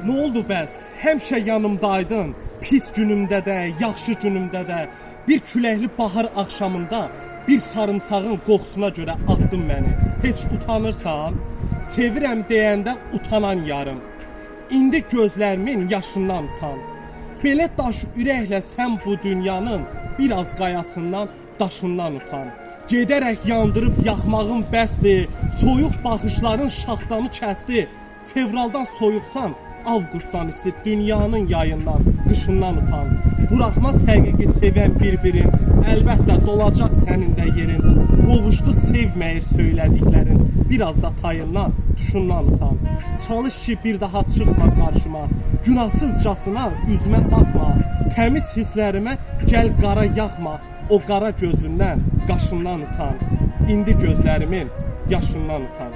Nə oldu bəs? Həmişə yanımdaydın, pis günümdə də, yaxşı günümdə də. Bir küləkli bahar axşamında bir sarımsağın qoxusuna görə atdın məni. Heç utanırsan? Sevirəm deyəndə utanan yarım. İndi gözlərimin yaşından utan. Belə daş ürəklə sən bu dünyanın biraz qayasından, daşından utan. Gedərək yandırıb yaxmağın bəsdir, soyuq baxışların şaxtanı kəsdi. Fevraldan soyuqsan, avqustdan isti, dünyanın yayından, qışından utan. Buraxmaz həqiqi sevən bir-birin, əlbəttə dolacaq sənin də yerin. Qovuşdu sevməyir söylədiklərin, biraz da tayından, tuşundan utan. Çalış ki bir daha çıxma qarşıma, günahsızcasına üzmə baxma. Təmiz hisslərimə gəl qara yaxma, o qara gözündən, qaşından utan. İndi gözlərimin yaşından utan.